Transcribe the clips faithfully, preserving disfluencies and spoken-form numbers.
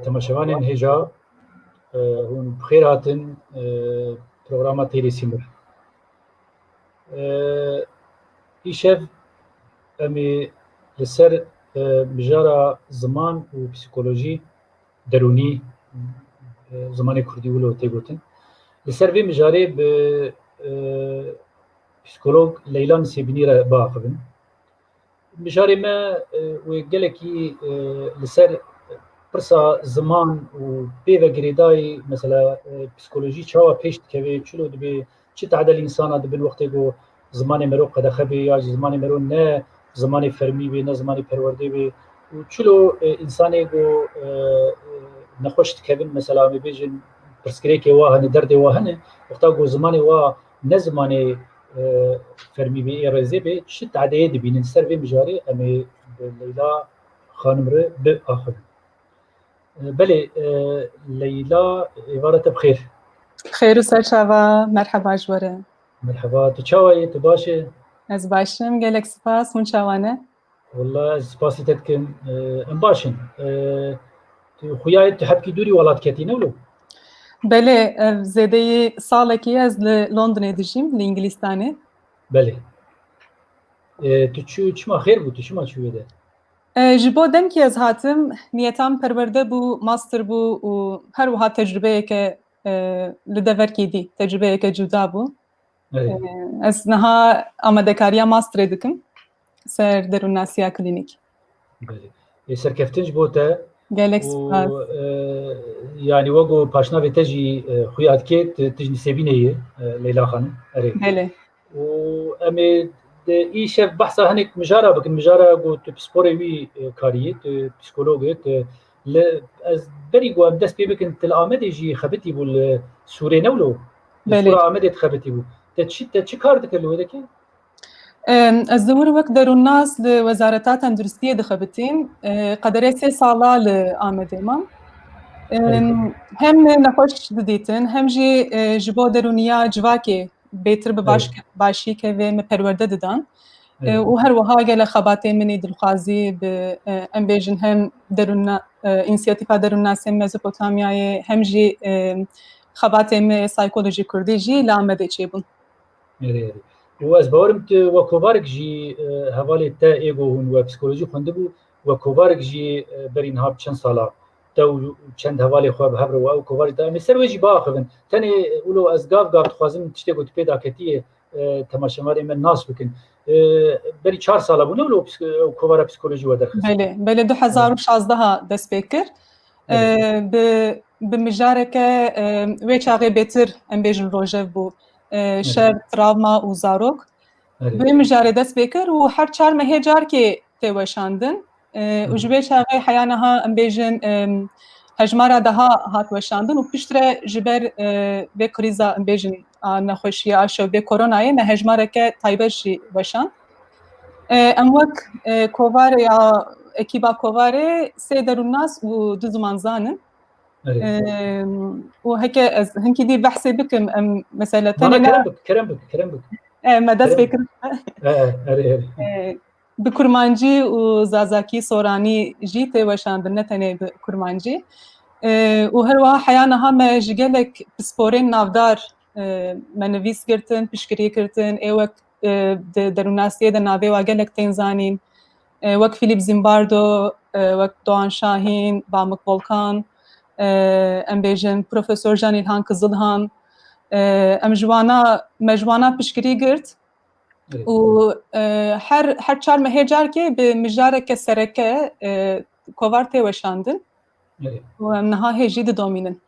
Temaşevanên hêja, e, hûn bi xêr hatin, e, programa Têrê Sîmir. E, îşev em ê li ser, e, mijara ziman û psîkolojî derûnî, e, zimanê kurdî wilo tê gotin. Li ser vê mijarê bi, e, psîkolog Leyla Nisêbînî re biaxivin. Mijarê me, e, wê gelekî, e, li ser pirsa ziman û pê ve girêdayî, mesela, e, psîkolojî çawa pêş dikeve, çilo dibe, çi tadel însana dibin wextê ku zimanê mero qedexe bê ya jî zimanê mero ne zimanê fermî bê, ne zimanê perwerdê bê û çilo, e, însanê ku, e, e, nexweş dikevin, mesela, em ê bêjin pirsgirêkê wa hene, derdê wa hene, wexta ku zimanê wa ne zimanê, e, fermî bê, ê rêzê bê, çi tadeyê dibînin ser vê mijarê, em ê bi Leyla xanim re biaxivin. E, belê, e, Leyla, êvara te bi xêr. Xêr û ser çava, merheba ji we re. Merheba, tu çawa yî, tu baş î? Ez baş im, gelek spas, hûn çawa ne? Wela ez spasî te dikim, e, em baş in. E, tu xuya yî, tu hebkî dûrî welat ketî, ne wilo? Belê, ev zêdeyî salekî ez li Londonê dijîm, li Îngilîstanê. Belê. E, tu çû, çima xêr bû, tu çima çû wê de? E, ji bo demkî ez hatim, niyeta min perwerde bû, master bû û her wiha tecrubeyeke, e, li deverkî dî, tecrubeyeke cuda bû. Evet. E, ez niha amadekariya masterê dikim ser derûnnasiya klînîk. Belê. Ê, serkeftin ji bo te. Gelek spas. Û, e, yanî wek ku paşnavê te jî, e, xuya dike, tu, tu ji Nisêbînê yî, e, Leyla Xanim. Erê. Belê. Û em ê di îşev behsa hinek mijara bikin, mijara ku tu pisporê wî, e, kariyê, tu psîkolog î, tu li, ez berî ku em dest pê bikin, tu li Amedê jî xebitî bû li Sûrê, ne wilo? Li Belê. Sûra Amedê tu xebitî bû. Te çi, te çi kar dikir li wê dekê? Em, ez li wir wek derûnnas li Wezareta Tenduristiyê dixebitîm. E, qederê sê sala li Amedê mam. Em, Belê. Hem nexweş didîtin, hem jî, e, ji bo derûniya civakê bêtir bi baş, Evet. başî kevê me perwerde didan. E, Evet. Û her wiha gelek xebatê min ê dilxwazî bi, e, em bêjin hem derûnna-, e, însiyatîfa derûnnasê Mezopotamyayê, hem jî, e, xebatê me saykolojî kurdî jî li Amedê çêbûn. Erê, erê. Û ez bawerim tu wek kovarek jî, e, hevalê te ê ku hûn we psîkolojî xwendibû, wek kovarek jî, e, berî niha bi çend sala te û çend hevalê xwe bi hev re û ew kovarê te, em ê ser wê jî biaxivin. Tenê, e, wilo ez gav gav dixwazim tiştê ku tu pê daketiyê, e, temaşevanê me nas bikin. E, berî çar sala bû ne wilo psik-, ew kovara psîkolojî we derxist? Belê, belê, du hezar û şazdeha dest pê kir. Evet. E, bi, bi mijareke, e, wê çaxê bêtir em bêjin rojev bû. E, Evet. Şer, travma û zarok. Evet. Bi mijarê dest pê kir û her çar mehê carkê tê weşandin. E, û ji Hı hı. Wê çaxê heya niha em bêjin, e, hejmara daha hat weşandin û piştre ji ber, e, vê krîza em bêjin a nexweşiya a şewbê koronayê me hejmareke taybet jî weşand. E, em wek, e, kovarê ya ekîba kovarê sê derûnnas û du zimanzan in. Erê. E, û heke ez hinkî dî behsê bikim, em mesela Mana tenê ne kerem bik, kerem bik, kerem bik. E, me dest Kerem pê bik. Kirin. E, e, erê, erê. E, bi kurmancî û zazakî, soranî jî tê weşandin, ne tenê bi kurmancî. E, û her wiha heya niha me ji gelek pisporên navdar, e, me nivîs girtin, piştgirî girtin, ê wek, e, di derûnnasiyê de navê wa gelek tên zanîn. E, wek Philip Zimbardo, e, wek Doğan Şahin, Bamik Volkan, e, em bêjin Profesor Jean İlhan Kızılhan, e, em ji wana, me ji wana piştgirî girt. Evet. Û, e, her, her çar mehê carkê bi mijareke sereke, e, kovar tê weşandin. Evet. Û em niha hê jî didomînin.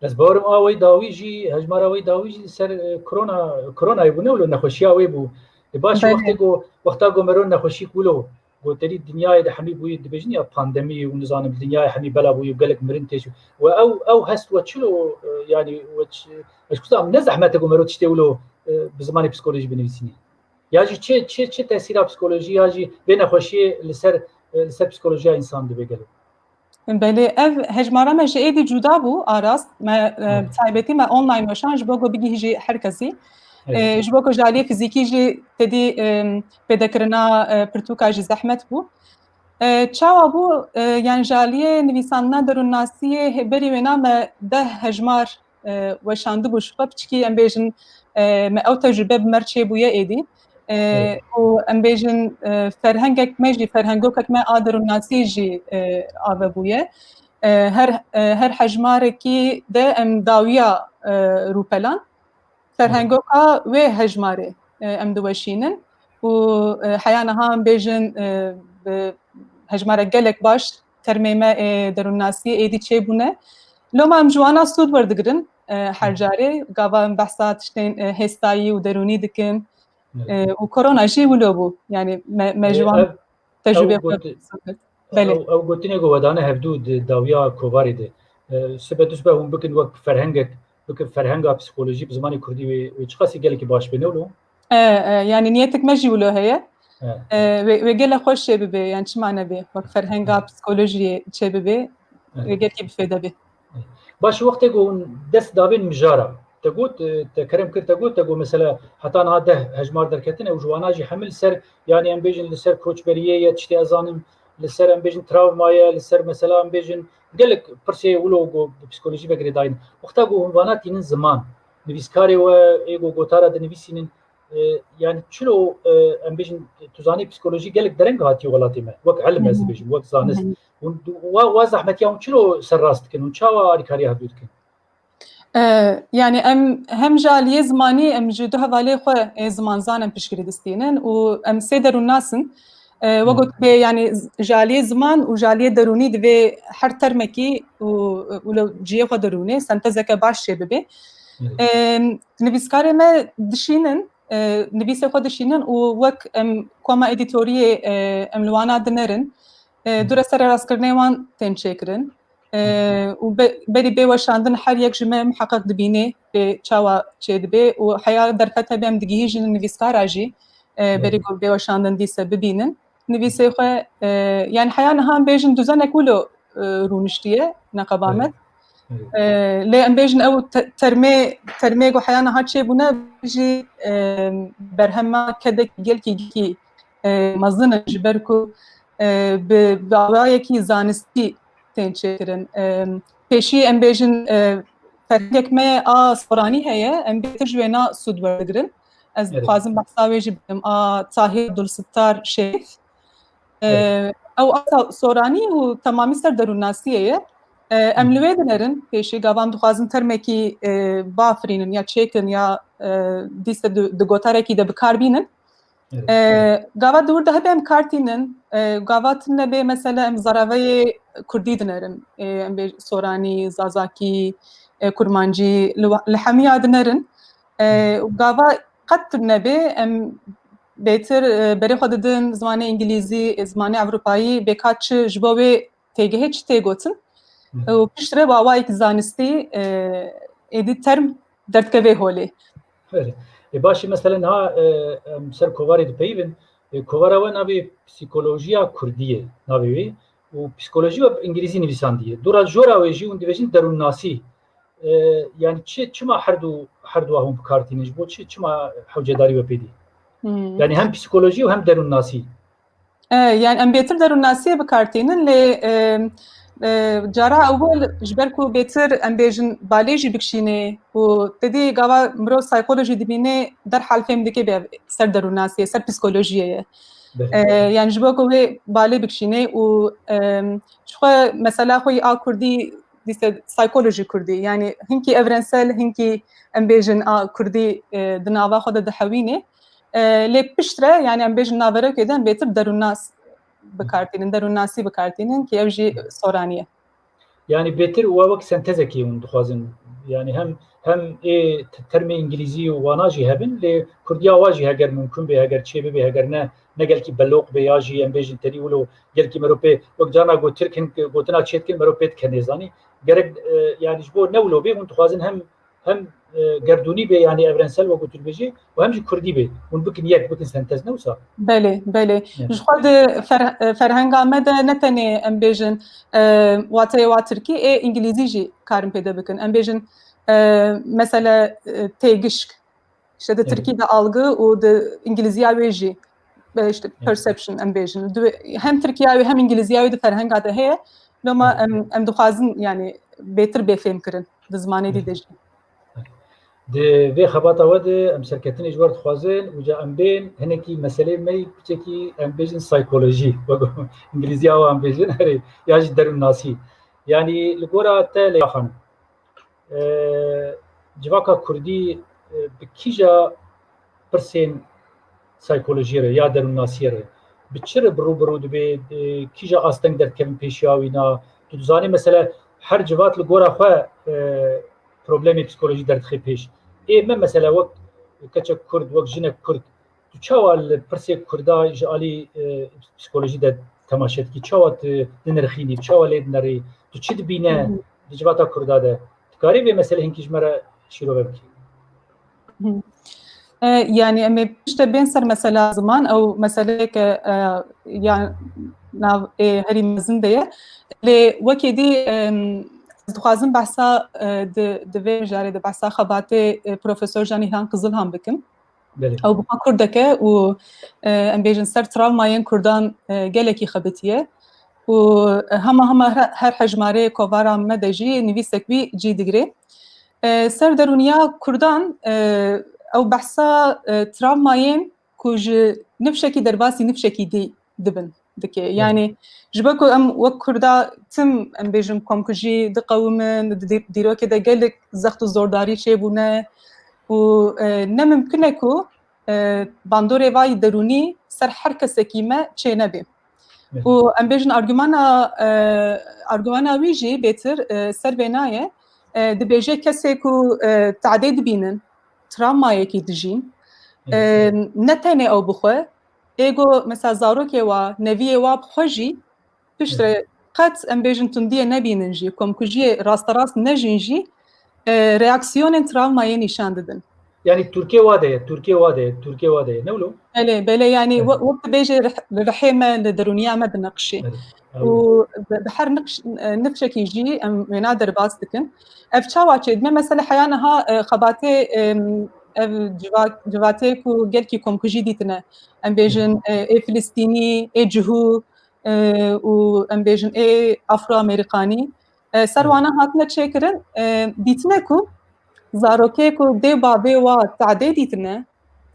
Ez bawerim a wey dawî jî, hejmara wey dawî jî li ser, e, korona, koronayê bû, ne wilo nexweşiya wê bû. E, baş Belê. Wextê ku, wexta ku mero nexweşîk wilo, goterî dinyayê de hemî bûyî dibêjin ya pandemî û nizanim dinyayê hemî bela bûyî û gelek mirin tê çû. We ew, ew hest we çilo, e, yanî we çi, ez kuza ne zehmet e ku mero tiştê wilo, e, bi zimanê psikolojî binivîsînî. Ya jî çi, çi, çi tesîra psikolojî ya jî vê nexweşiyê li ser, e, li ser psikolojiya însan dibe gelo? Belê, ev hejmara me ji êdî cuda bû, a rast. Me, e, Hı. Bi taybetî me online weşan ji bo ku bigihîjî her kesî. Evet. E, ji bo ku ji aliyê fizîkî jî tedî, e, pêdekirina, e, pirtûka jî zehmet bû. E, çawa bû? E, yani ji aliyê nivîsandina derûnnasiyê hê-, berî wêna me deh hejmar, e, weşandibû ji xwe piçikî, em bêjin, e, me ew tecrube bi me re çêbûye êdî. E, Evet. û em bêjin, e, ferhengek me jî, ferhengokek me a derûnnasiyê jî, e, ave bûye. E, her, e, her hejmarekî de em dawiya, e, rûpelan. Ferhengoka wê hejmarê, e, em diweşînin û, e, heya niha em bêjin, e, bi hejmarek gelek baş termê me ê derûnnasiyê êdî çêbûne. Loma em ji wana sûd werdigirin, e, her carê. Gava em behsa tiştên, e, hêstayî û derûnî dikin. Evet. E, û korona jî wilo bû. Yani me, me ji wan tecrûbê xwe sûd kir. Belê. Ew, ew gotinê ku we dane hevdû di dawiya kovarê de. E, sibe du sibe hûn bikin wek ferhengek, bikin ferhenga psîkolojî bi zimanê kurdî wê, wê çiqasî gelekî baş bê, ne wilo? E, e, yani niyetik me jî wilo heye. E. E, wê, wê gelek xweş çê bibe, yani çima nebe, wek ferhenga psîkolojiyê çê bibe, wê gelekî bi fêde be. Baş, wextê ku hûn dest davên mijara, te got, e, te kerem kir, te got, te got, mesela, heta niha deh hejmar derketin, ew ji wana jî hemil ser, yani em bêjin li ser koçberiyê ye, tiştê ez zanim, li ser em bêjin travma ye, li ser mesela em bêjin gelek pirsê wilo ku bi psîkolojî ve girêdayî ne. Wexta ku hûn vana tînin ziman, nivîskarê we ê ku gotara dinivîsînin, e, yani çilo, e, em bêjin, tu zanî psîkolojî gelek dereng hatiye welatê me. Wek ilim ez dibêjim, wek zanist. Hûn wa, wa zehmetiya hûn çilo serrast dikin? Hûn çawa alîkariya hevdû dikin? E, yani em hem ji aliyê zimanî, em ji du hevalê xwe ê zimanzan em piştgirî distînin û em sê derûnnas in. E, we got bê, yani z-, ji aliyê ziman û ji aliyê derûnî divê her termekî û, û li cihê xwe derûnê sentezeke baş çê bibe. E, nivîskarê me dişînin, e, nivîsê xwe dişînin û wek em koma edîtoriyê, e, em li wana dinerin. E, dûre sererastkirinê wan tên çêkirin. E, û be-, berî bê weşandin her yek ji me miheqeq dibîne bê çawa çêdibe û heya derfet hebe em digihîjin nivîskara jî, e, berî ku bê weşandin dîse bibînin. Nivîsê xwe, e, yani heya niha em bêjin duzenek wilo, e, rûniştiye neqeba me. E, lê em bêjin ew te-, termê, termê ku heya niha çêbûne jî, e, berhema kedek gelkî, gelkî, e, mezin in, ji ber ku, e, bi, bi awayekî zanistî tên çêkirin. E, pêşî em bêjin, e, ferhengek me a soranî heye, em bêtir ji wêna sûd werdigirin. Ez dixwazim behsa wê jî bikim, a Tahir Abdulsittar Şerîf. E, ew a sa-, soranî û temamî ser derûnnasiyê ye. E, em li wê dinerin, pêşî gava em dixwazin termekî, e, bafirînin ya çêkin ya, e, dîse di, di gotarekî de bi kar bînin. E, gava di wir de hebe em kar tînin, e, gava tune bê mesela em zaraveyê kurdî dinerin. E, em bê soranî, zazakî, e, kurmancî, li wa-, li hemiya dinerin. E, gava qet tune bê em bêtir, e, berê xwe didin zimanê îngilîzî, e, zimanê ewropayî, bê ka çi ji bo wê têgihê çi tê gotin. Û piştre bi awayekî zanistî, e, êdî term derdikeve holê. Belê. E, başî, mesela niha, e, em ser kovarê dipeyivin. E, kovara we navê psîkolojiya kurdî ye, navê wê. Û psîkolojî we bi îngilîzî nivîsandiye. Dora jora wê jî hûn dibêjin derûnnasî. E, yani çi, çima her du, her du hûn bi kar tînin? Ji bo çi, çima hewcedarî we pê dî? Yani hem psîkolojî û hem derûnnasî. E, yani em bêtir derûnnasiyê bi kar tînin, lê, e, e, cara ewil ji ber ku bêtir em bêjin balê jî bikişînê û te dî gava mirov psychology dibînê derhal fêm dike bê ser derûnnasiyê, ser psîkolojiyê ye. E, yani ji bo ku wê balê bikişînê û, e, ji xwe mesela xwe yî a kurdî dîse psychology kurdî, yani hinkî evrensel, hinkî em bêjin a kurdî, e, di nava xwe de dihewînê. E, lê piştre, yani em bêjin naverekê de em bêtir derûnnas bi kar tînin, derûnnasî bi kar tînin, ki ew jî soranî ye. Yani bêtir we wek sentezekê hûn dixwazin, yani hem, hem ê t-, termê îngilîzî û wana jî hebin, lê kurdiya wa jî heger mumkin bê, heger çê bibe, heger ne, ne gelkî beloq bê, ya jî em bêjin tedî wilo gelkî merov pê, wek carna got Tirk hin gotina çê dikin, merov pê dike nêzanî. Gerek, e, yani ji bo ne wilo bê, hûn dixwazin hem hem, e, gerdûnî bê, yani evrensel wek tu dibêjî, û hem jî kurdî bê. Hûn bikin yek, bikin sentez, ne wisa? Belê, belê. Evet. Ji xwe di fer-, e, ferhenga me de ne tenê em bêjin, e, wateyê wa tirkî, ê îngilîzî jî karin pê de bikin. Em bêjin, e, mesele, e, têgişk. İşte di tirkî de algı û di îngilîziya wê jî e, işte, perception em bêjin. Di wê, hem Tirkiya wê hem Îngilîziya wê di ferhenga de heye. Loma em, em dixwazin, yani, bêtir bê fêmkirin di zimanê dî de jî. Di vê xebata we de em serketinê ji we dixwazin, û ca em bên hinekî meselê me yî piçekî em bêjin psychology, wek Îngilîziya we em bêjin, herê, ya jî derûnnasî. Yani li gora te Leyla Xanim, e, civaka Kurdî, e, bi kîja pirsên psîkolojiyê re ya derûnnasiyê re bi çi re bi rû bi rû dibe, e, kîja asteng derdikevin pêşiya wîna? Tu dizanî mesela her civat li gora xwe, e, problemê psîkolojî derdixe pêş. Ê me mesela wek keçek Kurd, wek jinek Kurd, tu çawa li pirsê Kurda ji alî, e, psîkolojî de temaşe dikî? Çawa tu dinirxînî? Çawa lê dinerî? Tu çi dibîne di civata Kurda de? Dikarî vê meselê hinkî ji me re şîrove bikî? Hı. E, yani em ê pişte bên ser mesela ziman, ew meseleyeke, e, ya nav ê herî mezin de ye. Lê wekî dî, em, ez dixwazim behsa, e, di, di vê mijarê de behsa xebatê, e, Profesor Janîhan Qizilhan bikim. Belê. Ew bi xwe Kurdek e û, e, em bêjin ser travmayên Kurdan, e, gelekî xebitiye. Û, e, hema hema her, her hejmarê kovara me de jî nivîsek wî cî digire. E, ser derûniya Kurdan, e, ew behsa, e, travmayên ku ji nifşekî derbasî nifşekî dî dibin, dike. Evet. Yani ji ber ku em wek Kurda tim, em bêjin, komkujî diqewimin, di dî-, dîrokê de gelek zext û zordarî çêbûne û, e, ne mimkun e ku, e, bandorê vayî derûnî ser her kesekî me çê nebe. Evet. Û em bêjin argumana, e, argumana wî jî bêtir, e, ser vê nayê, e, dibêje kesê ku, e, tadê dibînin, travmayekî dijîn, e, Evet. ne tenê ew bi xwe, ê go mesela zarokê wa, neviyê wa bi xwe jî piştre Evet. qet em bêjin tundiyê nebînin jî, komkujiyê rasterast nejîn jî, e, reaksiyonên travmayê nîşan didin. Yani Tirkiye wa de ye, Tirkiye wa de ye, Tirkiye wa de ye. Ne wilo? Belê, belê, yani Evet. we-, wek dibêje rih-, li rihê me, li derûniya me dineqişê. Evet. Û bi, bi her niqş-, e, nifşekî jî em wêna derbas dikin. Ev çawa çêdibe? Mesela heya niha, e, xebatê, em, ev civa-, civatê ku gelkî komkujî dîtine, em bêjin, e, ê Filistînî, ê Cihû, e, û em bêjin ê Afro-Amerîkanî, e, ser Hı. wana hatine çêkirin, e, dîtine ku zarokê ku dê bavê wa tadê dîtine,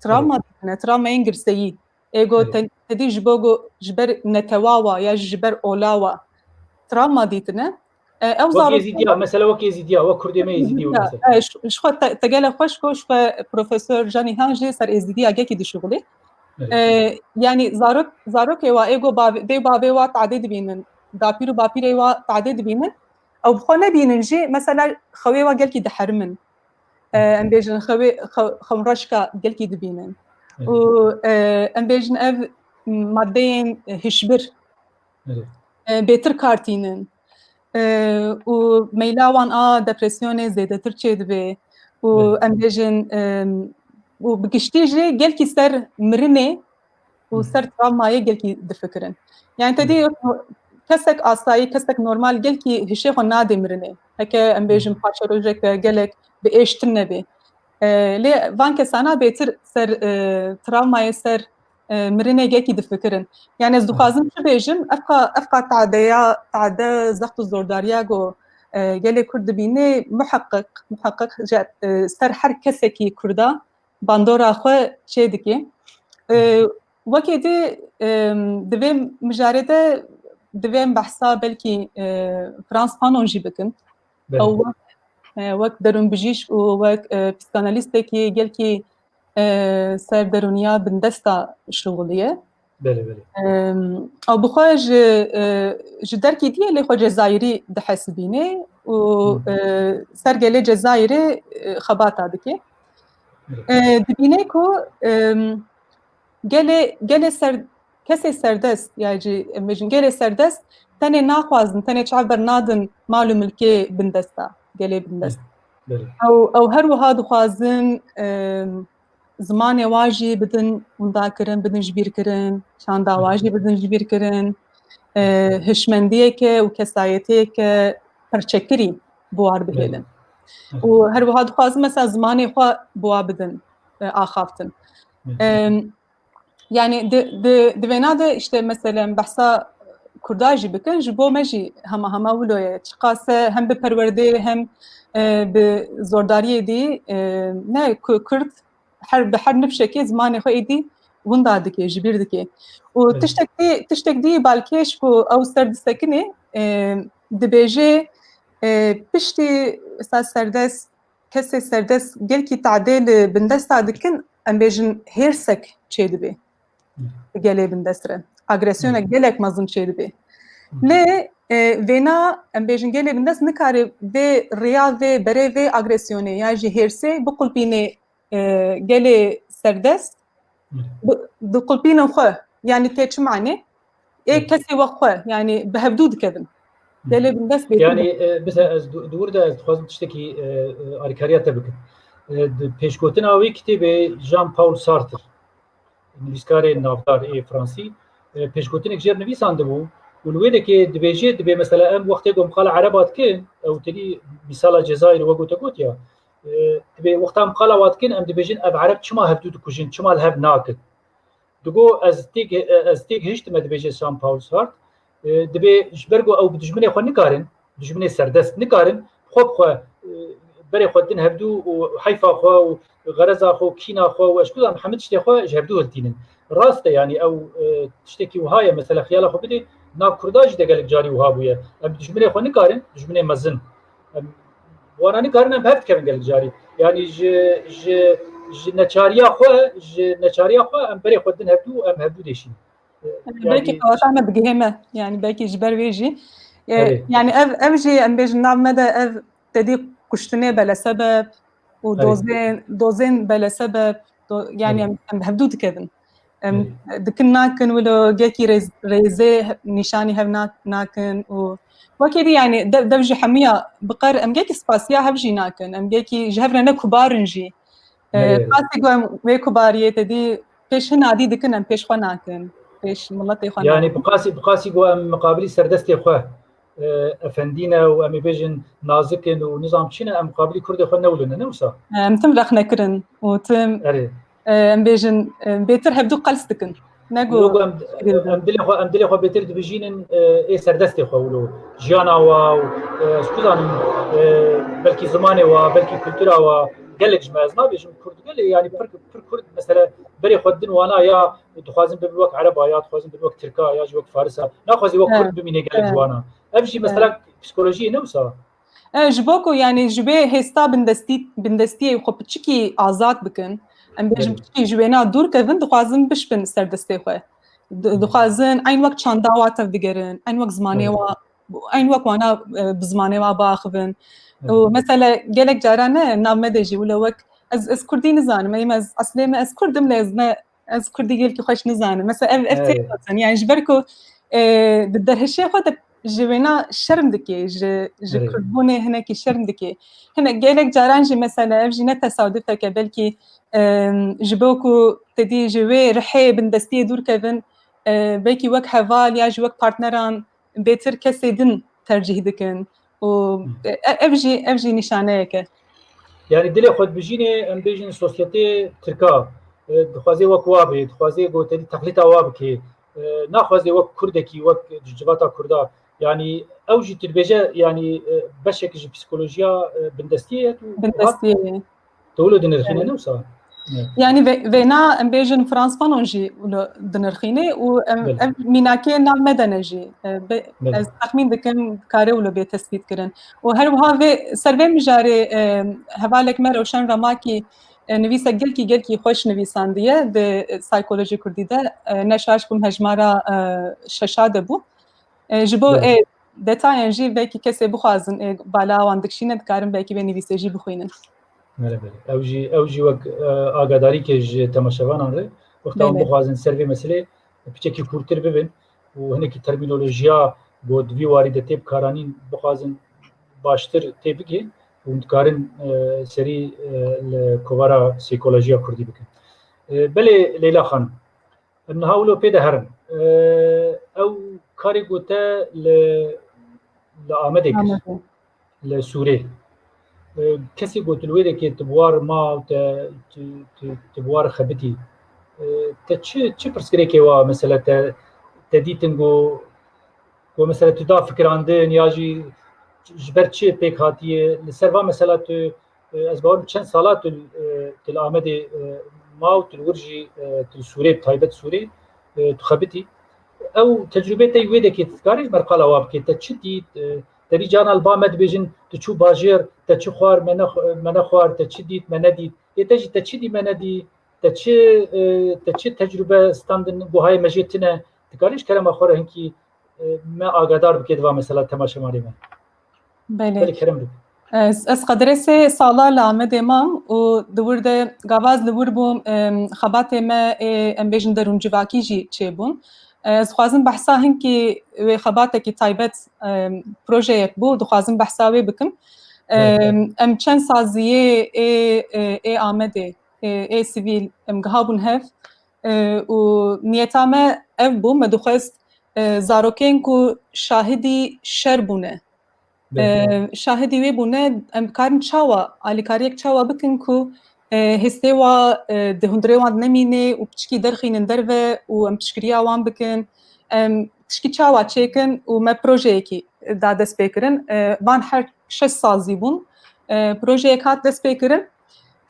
travma Evet. dîtine, travmayên girseyî. Ê go Evet. te-, tedî ji bo go ji ber netewa wa ya jî ji ber ola wa travma dîtine. E, ew Wek zarok Êzîdiya, mesela wek Êzîdiya, wek Kurdê me Êzîdî wek Êzîdiya, mesela. e, ji, ji xwe te-, tegele xweş ku ji xwe Profesor Janîhan jî ser Êzîdiya gelkî dişuxulî. Evet. E, yani zarok, zarokê wa ê go bavê, dê bavê wa tadê dibînin, dapîr û bapîrê wa tadê dibînin, ew bi xwe nebînin jî, mesela xewê wa gelkî diherimin. E, em bêjin xewê, xew-, xewreşka gelkî dibînin. Evet. Û, e, em bêjin ev maddeyên hişbir, Evet. e, bêtir kartînin. E, û meyla wan a depresyonê zêdetir çêdibe. Û Evet. em bêjin, e, û bi giştî jî gelkî ser mirinê û Hı. ser travmayê gelkî difikirin. Yani te dî kesek asayî, kesek normal gelkî hişê xwe nadê mirinê. Heke em bêjin Hı. paşerojeke gelek bi êş tune bê. E, lê van kesana bêtir ser, e, travmayê, ser, e, mirinê gelkî difikirin. Yani ez Hı. dixwazim çi bêjim, evqa, evqa tadeya, tade zext û zordariya ku, e, gelê Kurd dibîne, muheqqiq, muheqqiq ji, e, ser her kesekî Kurda bandora xwe çê dike. E, wekê dî, e, di vê mijarê de divê em behsa belkî, e, Frans Fanon jî bikin. Belê. Ew wek, e, wek derûnbijîşk û wek, e, psîkanalîstekî gelkî, e, ser derûniya bindesta şixuliye. Belê, belê. Em, ew bi xwe ji, e, ji derkî dî ye, lê xwe Cezayirî dihesibîne û, Hı. e, ser gelê Cezayirê, e, xebata dike. Belê. E, dibîne ku, em, gelê, gelê ser, kesê serdest, ya jî em bêjin gelê serdest, tenê naxwazin, tenê çav bernadin mal û milkê bindesta, gelê bindest. Belê. Ew, ew her wiha dixwazin, em, zimanê wa jî bidin windakirin, bidin jibîrkirin, çanda wa jî bidin jibîrkirin, e, hişmendiyeke û kesayetiyeke perçekirî bi war bihêlin. Hı. Û her wiha dixwazin mesela zimanê xwe bi wa bidin, e, axaftin. Hı. Em, Yani di, di, di vêna de işte mesela behsa Kurda jî bikin, ji bo me jî hema hema wilo ye. Çiqase hem bi perwerdê hem e, bi zordariyê dî e, ne ku Kurd her bi her nifşekê zimanê xwe êdî winda dike, ji bîr dike. Û Evet. tiştek dî, tiştek dî balkêş ku ew ser disekinê e, dibêje e, piştî sa serdest kesê serdest gelkî tadê li bindesta dikin, em bêjin hêrsek çêdibe. Gelê bindest re. Agresyonek gelek mezin çêdibe. Lê e, vêna em bêjin gelê bindest nikare vê riya vê berê vê agresyonê ya jî hêrsê biqulpînê e, gelê serdest bi- diqulpînin xwe. Yani tê çi manê? Ê Evet. kesê we xwe, yani bi hevdû dikevin. Gelê bindest bêtir Yani e, mesela ez du- dûr de ez dixwazim tiştekî e, e, alîkariya te bikim. E, di pêşgotina wê kitêbê Jean-Paul Sartre, nivîskarê navdar ê Fransî, e, pêşgotinek jêr nivîsandibû û li wê dekê dibêje, dibê mesela em wextê ku em qala ereba dikin, ew tedî mîsala Cezayirê we gote gotiya, e, dibê wexta em qala wa dikin, em dibêjin ev ereb çima hevdû dikujin, çima li hev nakin. Digo ez têk, ez têk hiştime, dibêje Jean-Paul Sartre, e, dibê ji ber ku ew bi dijminê xwe nikarin, dijminê serdest nikarin, xwe bi xwe, e, berê xwe din hevdû û heyfa xwe û xereza xwe û kîna xwe û ez ku zanim hemî tiştê xwe ji hevdû hiltînin. Rast e, yani ew e, tiştekî wiha ye, mesela xiyala xwe bidê, nav Kurda jî de gelek carî wiha bûye. Em dijminê xwe nikarin, dijminê mezin. Em wana nikarin em bi hev dikevin gelek carî. Yani ji, ji, ji neçariya xwe, ji neçariya xwe em berê xwe din hevdû, em hevdû dêşîn. E, Belkî yani qeweta me digihê me. Yani belkî ji ber wê jî. E, Evet. Yani ev, ev jî em bêjin nav me de ev tedî kuştinê belesebeb û Evet. dozên, dozên belesebeb, do, yani Evet. em, em hevdû dikevin. Em Evet. dikin nakin wilo gekî rêz, rêzê he- nîşanî hev na- nakin û wekî dî yani dev, dev ji hemiya biqer em gekî spasiya hev jî nakin. Em gekî ji hev re ne kubarin jî. E, Evet. Qasî ku em wê kubariyê te dî pêş hina dî dikin, em pêş xwe nakin. Pêş miletê xwe Yani nakin. bi qasî, bi qasî ku em miqabilî serdestê xwe, e, efendî ne û em ê bêjin nazik in û nizam çi ne, em miqabilî kurdê xwe newlin ne wisa? Em tim rexne kirin û tim, Erê. e, em bêjin, e, bêtir hevdû qels dikin. Ne Wilo ku ku em, em dilê xwe, em dilê xwe bêtir dibijînin, e, ê serdestê xwe wilo. Jiyana wa û, e, ez ku zanim, e, belkî zimanê wa, belkî kultura wa, gelek ji me, ez nabêjim kurd gelê, yani pir, pir kurd mesela berê xwe din wana ya dixwazin bibin wek ereba, ya dixwazin bibin wek tirka, ya jî wek farisa. Naxwazî wek Evet. kurd bimîne gelek Evet. ji wana. Ev jî Evet. mesela psikolojiyê ne wisa? E, ji bo ku yani ji wê hêsta bindestî, bindestiyê xwe piçikî azad bikin, em bêjin Evet. piçikî ji wêna dûr kevin, dixwazin bişbin serdestê xwe. Di- Evet. Dixwazin eyn wek çanda wa tev digerin, eyn wek zimanê Evet. wa, eyn wek wana e, bi zimanê wa biaxivin. Evet. Û mesela gelek caran ne nav me de jî wilo wek ez, ez kurdî nizanim, ey me ez eslê me ez kurdim lê ez ne, ez kurdî gelkî xweş nizanim. Mesela ev, ev Evet. tê gotin. Yani ji ber ku e, di derhişê xwe de ji wêna şerm dike, ji, ji Evet. kurdbûnê hinekî şerm dike. Hinek gelek caran jî mesela ev jî ne tesadufek e, belkî e, ji bo ku te dî ji wê rihê bindestiyê dûr kevin, e, belkî wek heval ya jî wek partneran bêtir kesê din tercîh dikin. Û, Hı. e, ev jî, ev jî nîşaneyek e. Yani dilê xwe dibijînê, em bêjin sosyetê tirka, e, dixwaze wek wa bê, dixwaze ku te dî teqlîta wa bike. E, naxwaze wek kurdekî, wek ji civata kurda. Yani ew jî tu dibêje, yani, e, beşek ji psikolojiya, e, bindestiyê ye tu. Bindestiyê ye. Tu wilo dinirxîne Evet. ne wisa? Evet. Yani ve- vêna em bêjin Frans Fanon jî wilo dinirxîne û em, Belê. ev mînakê nav me de ne jî. E, be- Belê. Ez texmîn dikim kare wilo bê tespît kirin. Û her wiha vê, ser vê mijarê, e, hevalek me Rewşen Ramakî, e, nivîsek gelkî, gelkî xweş nivîsandiye di, e, psîkolojî kurdî de, e, ne şaş bûm hejmara, e, şeşa de bû. E, ji bo, Evet. e, detayên jî belkî kesê bixwazin, e, bala wan dikişîne, dikarin belkî vê nivîsê jî bixwînin. Belê, belê. Ew jî, ew jî wek, e, agadarîkê ji temaşevanan re, wexta em Belê. bixwazin ser vê meselê piçekî kûrtir bibin û hinekî termînolojiya ku di vî warî de tê bikaranîn bixwazin baştir tê bigihîn û hûn dikarin, e, serî, e, li kovara psîkolojiya kurdî bikin. E, belê Leyla Xanim, em niha wilo pê de herin. E, ew karê ku te li, li Amedê kir, Amedê. li Sûrê. E, kesê ku tu li wê dekê tu bi war ma û te, tu, tu, tu bi war xebitî. e, te çi, çi pirsgirêkê wa mesela te, te dîtin ku, ku mesela tu da fikirandin ya jî ji ber çi pêk hatiye? Li ser va mesela tu, e, ez bawer çend sala tu, e, tu li Amedê, e, ma û tu li wir jî, e, tu li Sûrê, bi taybet Sûrê, e, tu xebitî. Ew tecrûbê te wê dekê, tu dikarî ji ber qala wa bikê, te çi dît, e, te dî carna li ba me dibêjin, tu çû bajêr, te çi xwar, me nexw-, me nexwar, te çi dît, me nedît. Ê te jî te çi dî, me nedî, te çi, e, te çi tecrûbe standin, buhayê me jê tune, dikarî ji kerema xwe re hinkî, e, me agadar bikê diva mesela temaşevanê me. Belê. Belê, kerem bike. Ez, ez qederê sê sala li Amedê mam û di wir de gava ez li wir bûm, em, xebatê me ê, em bêjin derûncivakî jî çêbûn. Ez dixwazim behsa hinkî wê xebatekî taybet, em, projeyek bû, dixwazim behsa wê bikim. Em, em çend saziyê ê, ê, ê Amedê, ê, ê sivîl, em gihabûn hev, e, û niyeta me ev bû, me dixwest, e, zarokên ku şahidî şer bûne, e, şahidî wê bûne, em bikarin çawa, alîkariyek çawa bikin ku, e, hêstê wa, e, di hundirê wan nemîne û piçikî derxînin derve û em piştgiriya wan bikin, em tişkî çawa çêkin û me projeyekî da dest pê kirin. E, van her şeş sazî bûn. E, projeyek hat dest pê kirin.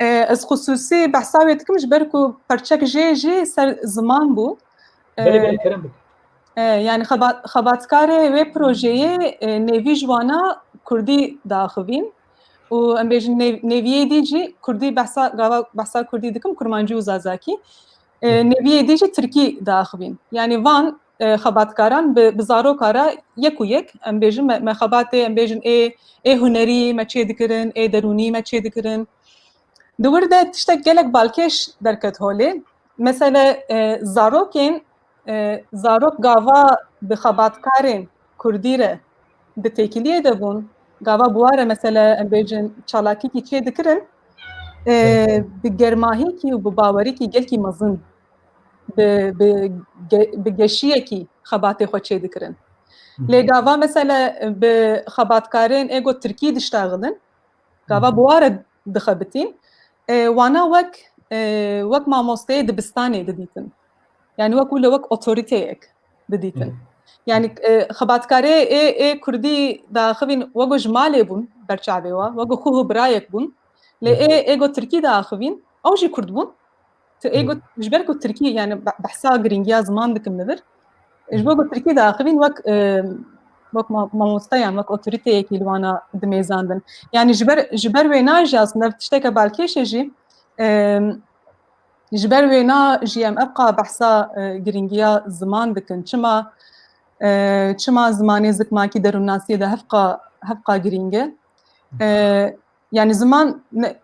E, ez xusûsî behsa wê dikim ji ber ku perçek jê jî ser ziman bû. E, Belê, belê, kerem bike. E, yani xebat-, xebatkarê wê projeyê, e, nêvî ji wana kurdî diaxivîn û em bêjin nêv-, nêviyê dî jî kurdî behsa, gava behsa kurdî dikim, kurmancî û zazakî. E, Hı hı. Nêviyê dî jî tirkî diaxivîn. Yani van, e, xebatkaran bi, bi zaroka re yek û yek, em bêjin me, me xebatê, em bêjin ê, ê hunerî me çê dikirin, ê derûnî me çê dikirin. Di wir de tiştek gelek balkêş derket holê. Mesele, e, zarokên, e, zarok gava bi xebatkarên kurdî re di têkiliyê de bûn, gava bi wa re mesele, em bêjin, çalakîkî çê dikirin, e, Evet. bi germahîkî û bi bawerîkî gelkî mezin, bi, bi ge-, bi geşiyekî xebatê xwe çê dikirin. Hı hı. Lê gava mesele bi xebatkarên ê ku tirkî diştaxilin, gava Hı hı. bi wa re dixebitîn, e, wana wek, e, wek mamosteyê dibistanê didîtin. Yani wek wilo wek otoriteyek didîtin. Hı hı. Yani, e, xebatkarê ê, ê kurdî diaxivîn wek ji malê bûn ber çavê wa, wek xwe û birayek bûn. Lê Hı hı. ê, ê ku tirkî diaxivîn, ew jî kurd bûn. Tu ê Hı. got, ji ber ku tirkî, yani be-, behsa girîngiya ziman dikim li vir. Ji bo Hı. ku tirkî diaxivîn wek, e, wek ma-, mamosteyan, wek otoriteyekî li wana dimêzandin. Yani ji ber, ji ber wêna jî aslında tişteke balkêş e jî, e, ji ber wêna jî em evqa behsa, e, girîngiya ziman dikin. Çima, e, çima zimanê zikmakî derûnnasiyê de hevqa, hevqa girîng e? E, Yani ziman ne,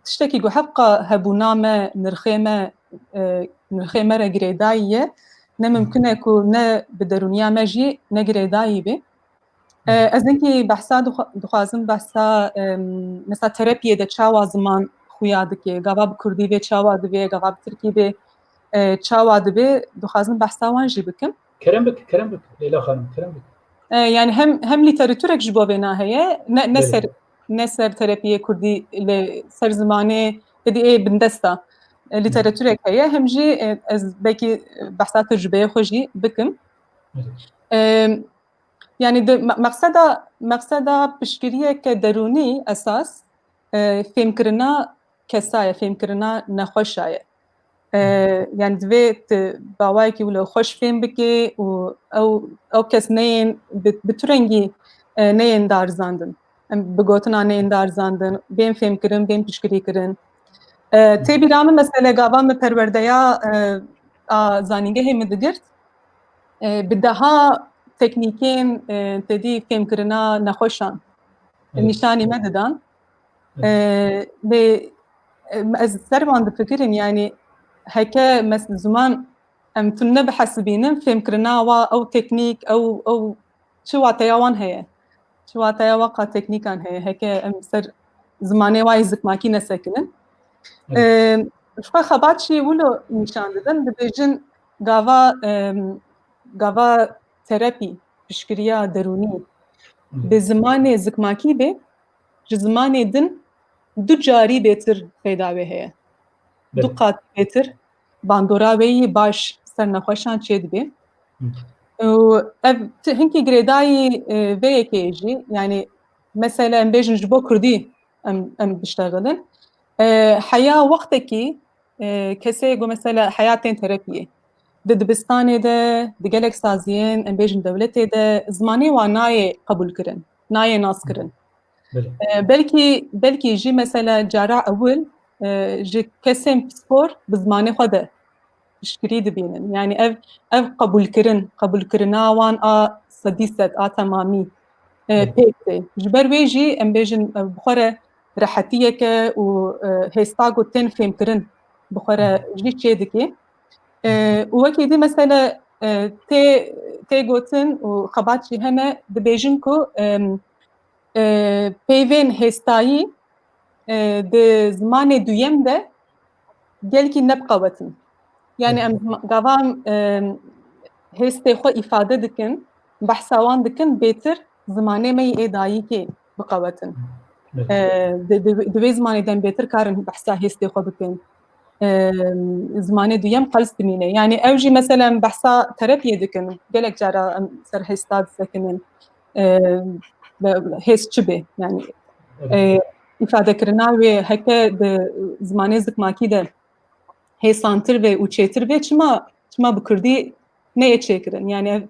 tiştekî ku hevqa hebûna me, nirxê me, e, nirxê me re girêdayî ye, ne mimkun e ku ne bi derûniya me jî ne girêdayî be. E, ez hinkî behsa dixwa-, dixwazim behsa, em, mesela terepiyê de çawa ziman xuya dike, gava bi kurdî vê çawa divê, gava bi tirkî vê, e, çawa divê, dixwazim behsa wan jî bikim. Kerem bik, kerem bik, Leyla Xanim, kerem bik. E, yani hem, hem lîteratûrek ji bo vêna heye, ne, ne Belê. ser, ne ser terepiyê kurdî, lê ser zimanê, êdî ê bindesta, e, lîteratûrek heye, hem jî, e, ez belkî behsa tecrûbeyê xwe jî bikim. Belê. E, yani di me-, meqseda, meqseda piştgiriyeke derûnî esas, e, fêmkirina kesa ye, fêmkirina nexweşa ye. E, yani divê tu bi awayekî wilo xweş fêm bikê û ew, ew kes neyên bi, bi tu rengî, e, neyên darizandin. Em bi gotina neyên darizandin, bên fêmkirin, bên piştgirîkirin. E, tê bîra min mesele gava min perwerdeya, e, a zanîngehê min digirt, e, bi deha teknîkên, e, tedî fêmkirina nexweşan Evet. nîşanî me didan. Evet. E, lê, e, ez ser wan difikirim, yani heke mes-, ziman em tune bihesibînin, fêmkirina wa, ew teknîk, ew, ew çi wateya wan heye? Çi wateya wa ka teknîkan heye? Heke em ser zimanê wa yê zikmakî nesekinin. Evet. E, ji xwe xebat jî wilo nîşan didin, dibêjin gava, e, gava terepî, piştgiriya derûnî Hı. bi zimanê zikmakî be, ji zimanê din du carî bêtir feyda wê heye. Du Evet. qat bêtir. bandora wê yî baş ser nexweşan çêdibe. Û ev ti-, hinkî girêdayî, e, vê yekê jî, yanî mesela em bêjin ji bo kurdî em, em biştexilin. E, heya wextekî, e, kesê ku mesela heya tên terepiyê, di dibistanê de, di gelek saziyên, em bêjin dewletê de, zimanê wan nayê qebûlkirin, nayê naskirin. Belê. E, belkî, belkî jî mesela cara ewil, e, ji kesên pispor bi zimanê xwe de piştgirî dibînin. Yanî ev, ev qebûlkirin, qebûlkirina wan a sedî sed, a temamî, e, Evet. pêk tê. Ji ber wê jî em bêjin, e, bi xwe re rehetiyeke û, e, hêsta ku tên fêmkirin bi xwe re Evet. jî çê dike. E, û wekî dî mesele, e, tê, tê gotin û xebat jî hene, dibêjin ku, em, e, peyvên hêstayî, e, di zimanê duyem de gelkî ne bi qewet in. Yani em Evet. zima-, gava em, e, hêstê xwe îfade dikin, behsa wan dikin, bêtir zimanê me yê dayikê biqewetin. Evet. E, di, di, di wê zimanê de em bêtir karin behsa hêstê xwe bikin. E, zimanê duyem qels dimîne. Yani ew jî mesela em behsa terepiyê dikin. Gelek cara em ser hêsta disekinin. E, be-, hêst çi be? Yani Evet. e, îfadekirina wê heke di zimanê zikmakî de hêsantir be û çêtir be, çima, çima bi kurdî neyê çêkirin? Yani ev,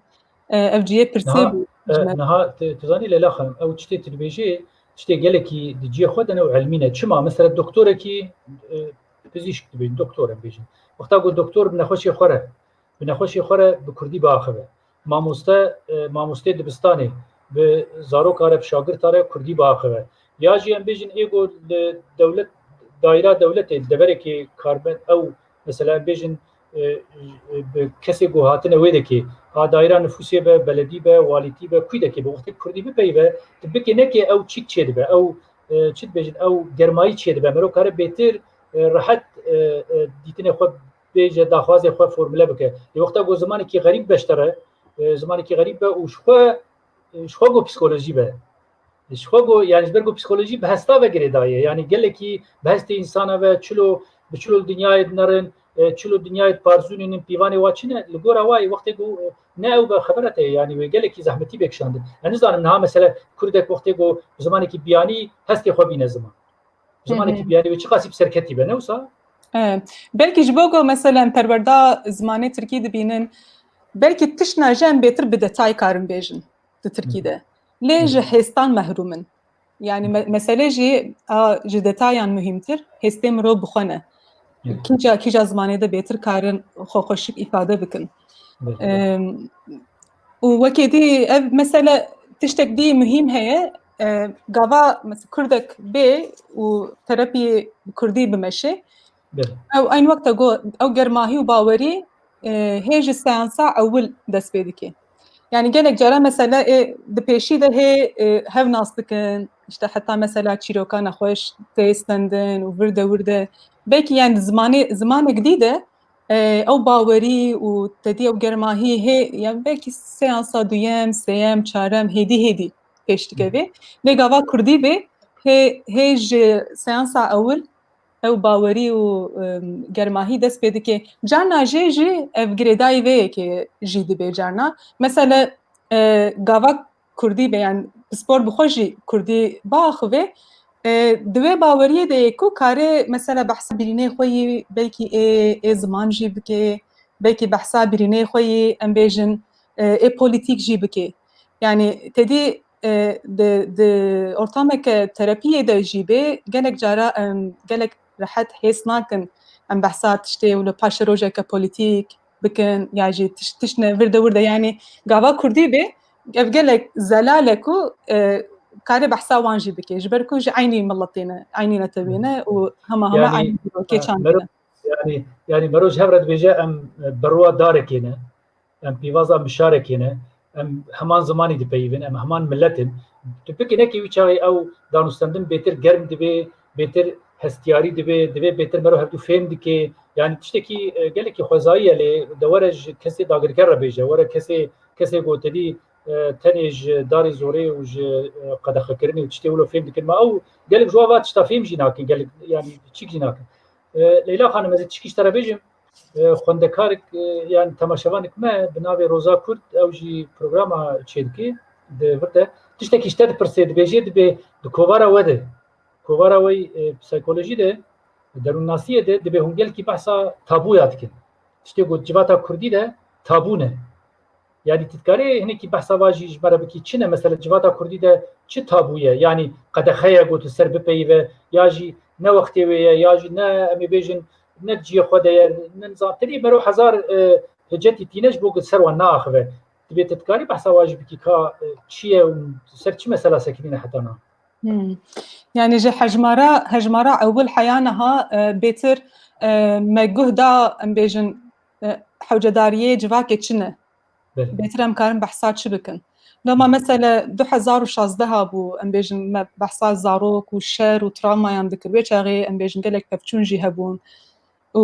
e, ev cihê pirsê Niha, bû e, ji me. niha tu, tu zanî Leyla Xanim, ew tiştê tu dibêjê, tiştê gelekî di cihê xwe de ne û ilmî ne. Çima? Mesela doktorekî, e, pizîşk dibêjin, doktor em bêjin. Wexta ku doktor bi nexweşê xwe re, bi nexweşê xwe re bi kurdî biaxive. Mamoste, e, mamostê dibistanê bi zaroka re, bi şagirta re kurdî biaxive. Ya jî em bêjin ê ku li dewlet, daîra dewletê, deverekê karbend, ew mesela em bêjin, e, e, bi kesê ku hatine wê dekê, a daîra nifûsê be, beledî be, walîtî be, kûdekê be, wextê kurdî bipeyive, tu bikê nekê ew çîk çêdibe, ew, e, çi dibêjin, ew germayî çêdibe. Mero kare bêtir, e, rehet, e, e, dîtinê xwe bêje, daxwazê xwe formule bike. Lê wexta ku zimanekî xerîb be ji te re, e, zimanekî xerîb be û ji xwe, e, ji xwe ku psikolojî be. Ji xwe ku, yani ji ber ku psikolojî bi hesta ve girêdayî ye. Yani gelekî bi hestê însana ve çilo, bi çilo li dinyayê dinerin, e, çilo dinyayê diparzûnînin, pîvanê wa çi ne? Li gora wa yê wextê ku, e, ne ew be xebera te ye, yani wê gelekî zehmetî bê kişandin. Ez nizanim niha mesele kurdek wextê ku bi zimanekî biyanî hestê xwe bîne ziman. Zimanekî Hı hı. biyanî wê çiqasî bi serketî be, ne wisa? Evet. Belkî ji bo ku mesela em perwerda zimanê tirkî dibînin, belkî tiştna jî em bêtir bi detay karin bêjin di tirkî Hı. de. Lê Hı. ji hêstan mehrûm in. Yani me-, mesele jî a, ji detayan muhîmtir, hêstê mirov bi xwe ne. Hı. Kîja, kîja zimanê de bêtir karin xwe xweşik îfade bikin. Belê. Em, û wekî dî ev mesele tiştek dî muhîm heye. E, gava mes-, kurdek bê û terepî kurdî bimeşe. Belê. Ew eyn wexta got, ew germahî û bawerî, e, hê ji seansa ewil dest pê dike. Yani gelek cara mesela, e, di pêşî de hê, e, hev nas dikin, işte heta mesela çîroka nexweş tê stendin û vir de wir de. Belkî yani zimanê, zimanek dî de, e, ew bawerî û tedî ew germahî hê, yani belkî seansa duyem, sêyem, çarem, hêdî hêdî pêş dikeve. Lê gava kurdî bê, hê, hê ji seansa ewil ew bawerî û, em, germahî dest pê dike. Carna jê jî ev girêdayî vê yekê jî dibe carna. Mesela, e, gava kurdî be, yani pispor bi xwe jî kurdî biaxive, e, di wê baweriyê de ye ku kare mesela behsa birînê xwe yî, belkî ê, ê ziman jî bike, belkî behsa birînê xwe yî, em bêjin, e, ê polîtîk jî bike. Yani tedî, e, di, di ortameke terapiyê de jî bê, gelek cara em gelek rehet hês nakin em behsa tiştê û li paşerojeke polîtîk bikin, ya jî tiş-, tiştine vir de wir de, yani gava kurdî bê, ev gelek zelal e ku, e, kare behsa wan jî bike, ji ber ku ji eynî miletê ne, eynî netewê ne û hema hema Yani, eynî dîrokê e, çandine. mero-, yani, yani mero ji hev re dibêje em, e, berwa darekê ne, em pîvaza mişarekê ne, em heman zimanî dipeyivin, em heman milet in. Tu bikî nekî wî çaxê ew danûstendin bêtir germ dibe, bêtir hestiyarî dibe, divê bêtir mero hevdû fêm dike. Yani tiştekî, e, gelekî xwezayî ye lê de were ji kesê dagirker re bêje, were kesê, kesê ku tedî, e, tenê ji darê zorê û ji, e, qedexekirinê û tiştê wilo fêm dikin. Ma ew gelek ji wan va tişta fêm jî nakin, gelek yani çîk jî nakin. E, Leyla Xanim, ez ê tişkî ji te re bêjim. E, xwendekarek, e, yani temaşevanek me bi navê Roza Kurd, ew jî programa çêdike di vir de. Tiştekî ji te dipirsê, dibêjê, dibê di kovara we de, kovara we, e, psîkolojî de, derûnnasiyê de, dibê hûn gelkî behsa tabûya dikin. Tiştê ku civata kurdî de tabû ne. Yani tu dikarî hinekî behsa va jî ji me re bikî, çi ne? Mesela civata kurdî de çi tabû ye? Yani qedexe ye ku tu ser bipeyive, ya jî ne wextê wê ye, ya jî ne, em ê bêjin, ne cihê xwe de ye, ne nizam. Tenê bero hezar, e, hicetî tîne ji bo ku ser wan naaxive. Dibê tu dikarî behsa wa jî bikî ka, e, çi ye û ser çi mesela sekinîne heta na? Hmm. Yani ji hejmara, hejmara ewil heya niha, e, bêtir, e, me guh da, em bêjin, e, hewcedariyê civakê çi ne? Belê. Bêtir em karin behsa çi bikin? Loma, hmm, mesele du hezar û şazdeh bû, em bêjin me behsa zarok û şer û travmayan dikir. Wê çaxê em bêjin gelek pevçûn jî hebûn. Û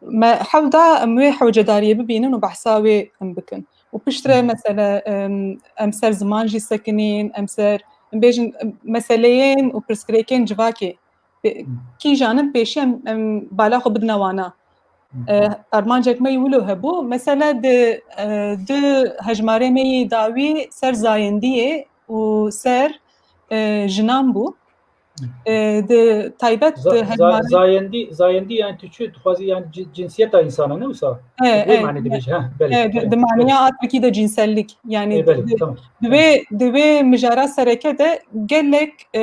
me hewl da em wê hewcedariyê bibînin û behsa wê em bikin. Û piştre, hmm, mesele, em, em ser ziman jî sekinîn, em ser, em bêjin, em, meseleyên û pirsgirêkên civakê. Pê-, hmm, kîjan in pêşî em, em bala xwe bidine wana. Hmm. E, armancek me yî wilo hebû. Mesele di, e, du hejmarê me yî dawî ser zayendiyê û ser, e, jinan bû. Hmm. E, di taybet Za-, di za-, hejmarê zayendî, zayendî yani tu çi dixwazî yani ci-, cinsiyeta insana ne wisa? E, Wê e, manê e, dibêje, ha, belê, e, di, belê, di belê. Maniya Atrikî de cinsellik. Yani Ê, belê, di, tamam. Di wê, di wê mijara sereke de gelek, e,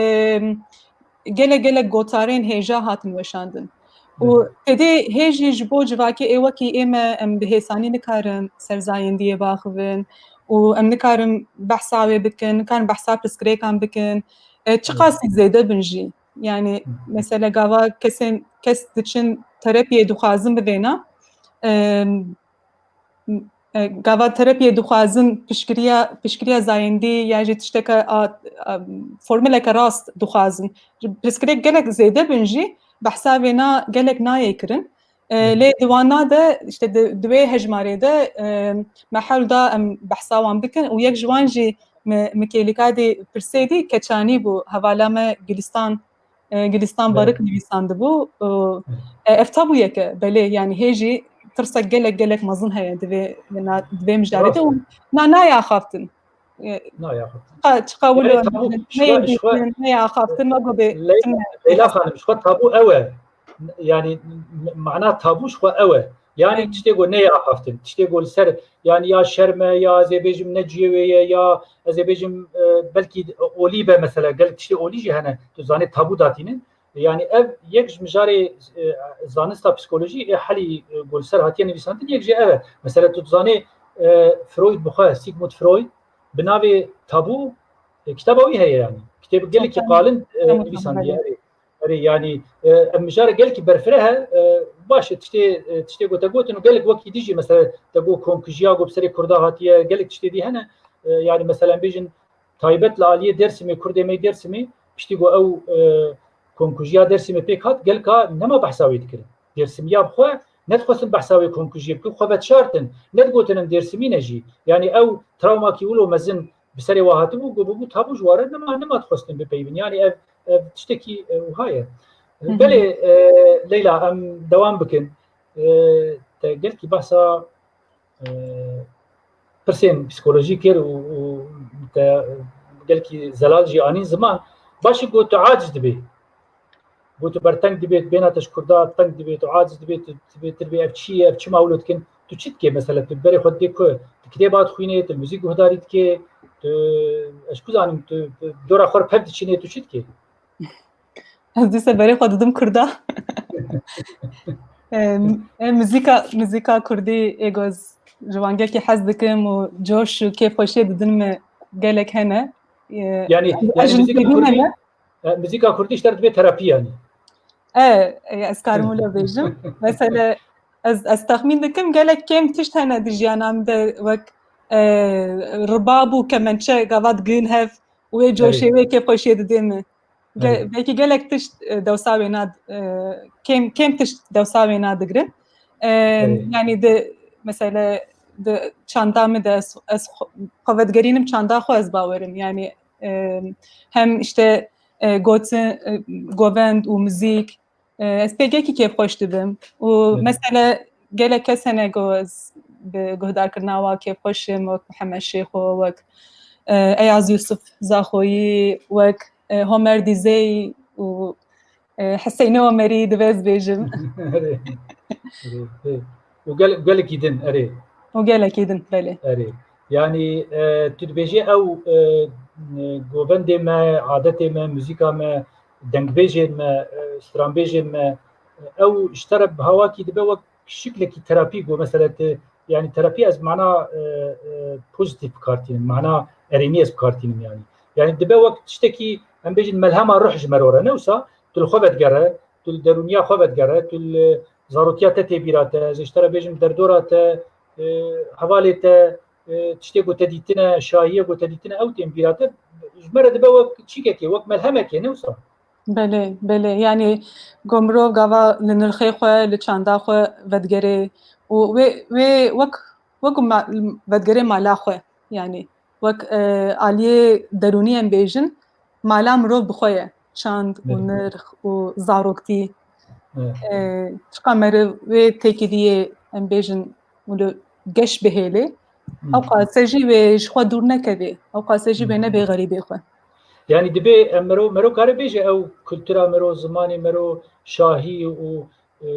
gelek gelek gotarên hêja hatin weşandin. Û tedê hê jî ji bo civakê ê wekî ê me em bi hêsanî nikarin ser zayendiyê biaxivin û em nikarin behsa wê bikin, nikarin behsa pirsgirêkan bikin. E, çiqasî zêde bin jî. Yani mesela gava kesên, kes diçin terapiyê dixwazin bivêna, e, e, gava terapiyê dixwazin piştgiriya, piştgiriya zayendî ya jî tişteke a, a, formuleke rast dixwazin. Pirsgirêk gelek zêde bin jî behsa vêna gelek nayê kirin. E, lê di wana de, işte di, di wê hejmarê de, e, me hewl da em behsa wan bikin û yek ji wan jî mi, mi kêlîka dî pirsê dî Keçanî bû, hevala me Gilistan, e, Gilistan Barik nivîsandibû. E, e, ev tabûyek e, belê, yani hê jî tirsek gelek gelek mezin heye di vê, na-, di vê mijarê de û na, nayê axaftin. E, nayê axaftin. Çiqa, çiqa wilo neyê dîtin, neyê axaftin, me got bê. Leyla Xanim, ji xwe tabû ew e. Yani m-, mana tabû ji xwe ew e. Yani tiştê ku neyê axaftin, tiştê ku li ser, yani ya şerm e, ya ez ê bêjim ne cihê wê ye, ya ez ê bêjim, e, belkî olî be mesela, gelek tiştê olî jî hene, tu zanê tabû datînin. Yani ev yek ji mijarê, e, zanista psîkolojî ê helî, e, ku li ser hatiye nivîsandin, yek jê ev e. Mesela tu dizanê, e, Freud bi xwe, Sigmund Freud, bi navê Tabû, e, kitaba wî heye yani. Kitêb gelekî qalin, e, nivîsandiye. Erê, erê, yani, e, ev mijara gelekî berfireh e, e, baş e, tiştê, e, tiştê ku te gotin û gelek wekî dî jî, mesela, te got komkujiya ku bi serê Kurda hatiye, gelek tiştê dî hene. E, yani, mesela, em bêjin, taybet li aliyê Dêrsimê, Kurdê me yê Dêrsimê, piştî ku ew, e, komkujiya Dêrsimê pêk hat, gelka nema behsa wê dikirin. Dêrsimiya bi xwe nedixwestin behsa wê komkujiyê bikin, xwe veşartin, nedigotin em Dêrsimî ne jî. Yani ew trawmakî wilo mezin bi serê wa hatibû, ku bûbû tabû ji wa re, nema, nema dixwestin bipeyivin. Yani ev, ev tiştekî, e, wiha ye. Hı hı. Belê, e, Leyla, em dewam bikin. E, te gelkî behsa e, pirsên psîkolojî kir û, û te gelkî zelal jî anîn ziman. Baş e, got tu aciz dibê. Got tu ber teng dibê, bêhna te ji Kurda teng dibê, tu aciz dibê, tu, tu dibê, tu dibê ev çi ye, ev çima wilo dikin? Tu çi dikê mesela? Tu berê xwe didê ku? Tu kitêba dixwînê, tu muzîk guhdarî dikê, tu, ez ku zanim, tu, tu dora xwe re pev diçînê, tu çi dikê? Ez dîsa berê xwe didim Kurda. Em, em, muzîka, muzîka Kurdî ê goz ji wan gelkî hez dikim û coş û kêfxweşiyê didin me gelek hene. E, Yani, em, yani ez muzîka Kurdî, e, muzîka Kurdî ji te re dibe terapî yani. E, e, ez karim wilo bêjim. Mesela ez, ez texmîn dikim gelek kêm tişt hene di jiyana min de wek, e, ribab û kemençe gava digihîn hev û wê coşê, wê kêfxweşiyê didê me. Ge-, belkî gelek tişt, e, dewsa wêna, e, kêm, kêm tişt dewsa wêna digirin. E, yani di, mesela di çanda min de ez, ez xwe, xwe vedigerînim çanda xwe ez bawerim. Yani, e, hem işte, e, gotin, e, govend û muzîk, E, ez pê gelekî kêfxweş dibim. Û mesele gelek kes hene ku ez bi guhdarkirina wa kêfxweş im, wek Mihemed Şêxo, wek, e, Eyaz Yusuf Zaxoyî, wek, e, Homer Dîzey û, e, Heseyne Omerî dibe ez bêjim. Erê. Erê, erê. Û gel-, gelekî din, erê. Û gelekî din, belê. Erê. Yanî, e, tu dibêjî ew, e, govendê me, adetê me, muzîka me, dengbêjên me, e, stranbêjên me, e, ew ji te re bi hawakî dibe wek şiklekî terapî ku mesela tu, yanî terapî ez mana, e, e, pozîtîf bi kar tînim, mana erênî ez bi kar tînim yanî. Yanî dibe wek tiştekî, em bêjin melhema ruh ji me re re. Ne wisa, tu li xwe vedigere, tu li derûniya xwe vedigere, tu li zarotiya te tê bîra te, ez ê ji te re bêjim derdora te, e, hevalê te, e, tiştê ku te dîtine, şahiyê ku te dîtine, ew tên bîra te, ji me re dibe wek çîkekê, wek melhemekê, ne wisa? Belê, belê. Yanî ku mirov gava li nirxê xwe, li çanda xwe vedigerê û wê, wê wek, wek ma-, vedigerê mala xwe, yanî wek, e, aliyê derûnî em bêjin, mala mirov bi xwe ye. Çand û nirx û zaroktî. E, çiqa meriv wê têkiliyê em bêjin û li geş bihêlê, ew qase jî wê ji xwe dûr nekevê, ew qase jî wê nebê xerîbê xwe. Yanî dibê em mero, mero kare bêje ew kultura mero, zimanê mero, şahî û, e,